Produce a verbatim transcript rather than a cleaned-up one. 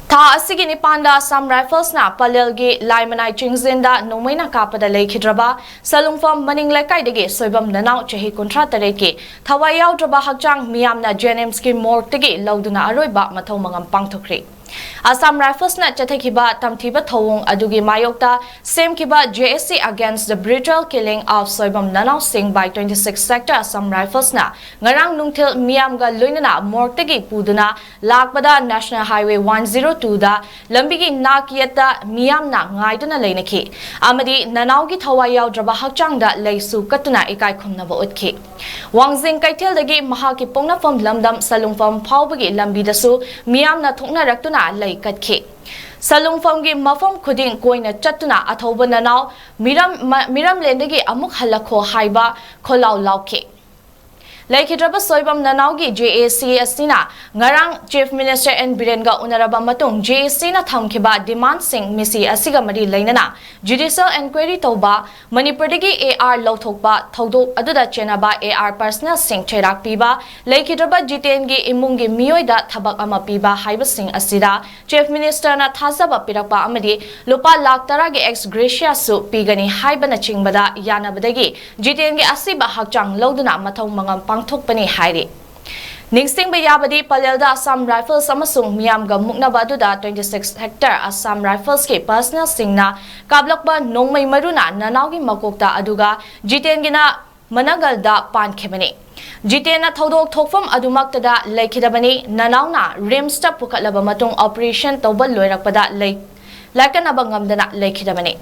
ꯊꯥ ꯑꯁꯤꯒꯤ ꯅꯤꯄꯥꯟꯗ Assam Riflesꯅ ꯄꯂꯦꯜꯒꯤ ꯂꯥꯏꯃꯅꯥꯏ ꯆꯤꯡꯖꯤꯟꯗ ꯅꯣꯡꯃꯩꯅ ꯀꯥꯞꯄꯗ ꯂꯩꯈꯤꯗ꯭ꯔꯕ ꯁꯂꯨꯡꯐꯝ ꯃꯅꯤꯡ ꯂꯩꯀꯥꯏꯗꯒꯤ ꯁꯣꯏꯕꯝ ꯅꯅꯥꯎ ꯆꯍꯤ ꯀꯨꯟꯊ꯭ꯔꯥ ꯇꯔꯦꯠꯀꯤ ꯊꯋꯥꯏ ꯌꯥꯎꯗ꯭ꯔꯕ ꯍꯛꯆꯥꯡ ꯃꯤꯌꯥꯝꯅ JNIMSꯀꯤ morgueꯇꯒꯤ ꯂꯧꯗꯨꯅ ꯑꯔꯣꯏꯕ ꯃꯊꯧ ꯃꯉꯝ ꯄꯥꯡꯊꯣꯛꯈ꯭ꯔꯦ꯫ Assam Riflesꯅ ꯆꯠꯊꯈꯤꯕ ꯇꯝꯊꯤꯕ ꯊꯧꯑꯣꯡ ꯑꯗꯨꯒꯤ ꯃꯥꯌꯣꯛꯇ ꯁꯦꯝꯈꯤꯕ JAC Against the Brutal Killing of Soibam Nanaosing by twenty-six Sector Assam Riflesꯅ ꯉꯔꯥꯡ ꯅꯨꯡꯊꯤꯜ ꯃꯤꯌꯥꯝꯒ ꯂꯣꯏꯅꯅ morgueꯇꯒꯤ ꯄꯨꯗꯨꯅ ꯂꯥꯛꯄꯗ National Highway one zero twoꯗ ꯂꯝꯕꯤꯒꯤ ꯅꯥꯛ ꯌꯦꯠꯇ ꯃꯤꯌꯥꯝꯅ ꯉꯥꯏꯗꯨꯅ ꯂꯩꯅꯈꯤ ꯑꯃꯗꯤ ꯅꯅꯥꯎꯒꯤ ꯊꯋꯥꯏ ꯌꯥꯎꯗ꯭ꯔꯕ ꯍꯛꯆꯥꯡꯗ ꯂꯩꯁꯨ ꯀꯠꯇꯨꯅ ꯏꯀꯥꯏ ꯈꯨꯝꯅꯕ ꯎꯠꯈꯤ꯫ ꯋꯥꯡꯖꯤꯡ ꯀꯩꯊꯦꯜꯗꯒꯤ ꯃꯍꯥꯛꯀꯤ ꯄꯣꯛꯅꯐꯝ ꯂꯝꯗꯝ ꯁꯂꯨꯡꯐꯝ ꯐꯥꯎꯕꯒꯤ ꯂꯝꯕꯤꯗꯁꯨ ꯃꯤꯌꯥꯝꯅ ꯊꯣꯛꯅꯔꯛꯇꯨꯅ ꯂꯩ ꯀꯠꯈꯤ꯫ ꯁꯂꯨꯡꯐꯝꯒꯤ ꯃꯐꯝ ꯈꯨꯗꯤꯡ ꯀꯣꯏꯅ ꯆꯠꯇꯨꯅ ꯑꯊꯧꯕ ꯅꯅꯥꯎ ꯃꯤꯔꯝ-, ꯃ-, ꯃꯤꯔꯝꯂꯦꯟꯗꯒꯤ ꯑꯃꯨꯛ ꯍꯜꯂꯛꯈꯣ ꯍꯥꯏꯕ ꯈꯣꯜꯂꯥꯎ ꯂꯥꯎꯈꯤ꯫ ꯂꯩꯈꯤꯗ꯭ꯔꯕ ꯁꯣꯏꯕꯝ ꯅꯅꯥꯎꯒꯤ JAC ꯑꯁꯤꯅ ꯉꯔꯥꯡ Chief Minister N ꯕꯤꯔꯦꯟꯒ ꯎꯅꯔꯕ ꯃꯇꯨꯡ JACꯅ ꯊꯝꯈꯤꯕ demandꯁꯤꯡ ꯃꯤꯁꯤ ꯑꯁꯤꯒ ꯃꯔꯤ ꯂꯩꯅꯅ judicial enquiry ꯇꯧꯕ, ꯃꯅꯤꯄꯨꯔꯗꯒꯤ AR ꯂꯧꯊꯣꯛꯄ, ꯊꯧꯗꯣꯛ ꯑꯗꯨꯗ ꯆꯦꯟꯅꯕ AR personnelꯁꯤꯡ ꯆꯩꯔꯥꯛ ꯄꯤꯕ, ꯂꯩꯈꯤꯗ꯭ꯔꯕ ꯖꯤꯇꯦꯟꯒꯤ ꯏꯃꯨꯡꯒꯤ ꯃꯤꯑꯣꯏꯗ ꯊꯕꯛ ꯑꯃ ꯄꯤꯕ ꯍꯥꯏꯕꯁꯤꯡ ꯑꯁꯤꯗ Chief Ministerꯅ ꯊꯥꯖꯕ ꯄꯤꯔꯛꯄ ꯑꯃꯗꯤ ꯂꯨꯄꯥ ꯂꯥꯈ ꯇꯔꯥꯒꯤ ex gratiaꯁꯨ ꯄꯤꯒꯅꯤ ꯍꯥꯏꯕꯅꯆꯤꯡꯕꯗ ꯌꯥꯅꯕꯗꯒꯤ ꯖꯤꯇꯦꯟꯒꯤ ꯑꯁꯤꯕ ꯍꯛꯆꯥꯡ ꯂꯧꯗꯨꯅ ꯃꯊꯧ ꯃꯉꯝ ꯄꯥꯡꯊꯣꯛꯄꯅꯤ ꯍꯥꯏꯔꯤ꯫ ꯅꯤꯡꯁꯤꯡꯕ ꯌꯥꯕꯗꯤ, ꯄꯂꯦꯜꯗ Assam Rifles ꯑꯃꯁꯨꯡ ꯃꯤꯌꯥꯝꯒ ꯃꯨꯛꯅꯕ ꯑꯗꯨꯗ twenty-six Sector Assam Riflesꯀꯤ personnelꯁꯤꯡꯅ ꯀꯥꯞꯂꯛꯄ ꯅꯣꯡꯃꯩ ꯃꯔꯨꯅ ꯅꯅꯥꯎꯒꯤ ꯃꯀꯣꯛꯇ ꯑꯗꯨꯒ ꯖꯤꯇꯦꯟꯒꯤꯅ ꯃꯅꯒꯜꯗ ꯄꯥꯟꯈꯤꯕꯅꯤ꯫ ꯖꯤꯇꯦꯟꯅ ꯊꯧꯗꯣꯛ ꯊꯣꯛꯐꯝ ꯑꯗꯨꯃꯛꯇꯗ ꯂꯩꯈꯤꯗꯕꯅꯤ꯫ ꯅꯅꯥꯎꯅ RIMSꯇ ꯄꯨꯈꯠꯂꯕ ꯃꯇꯨꯡ operation ꯇꯧꯕ ꯂꯣꯏꯔꯛꯄꯗ ꯂꯩ-, ꯂꯥꯏꯀꯠꯅꯕ ꯉꯝꯗꯅ ꯂꯩꯈꯤꯗꯕꯅꯤ꯫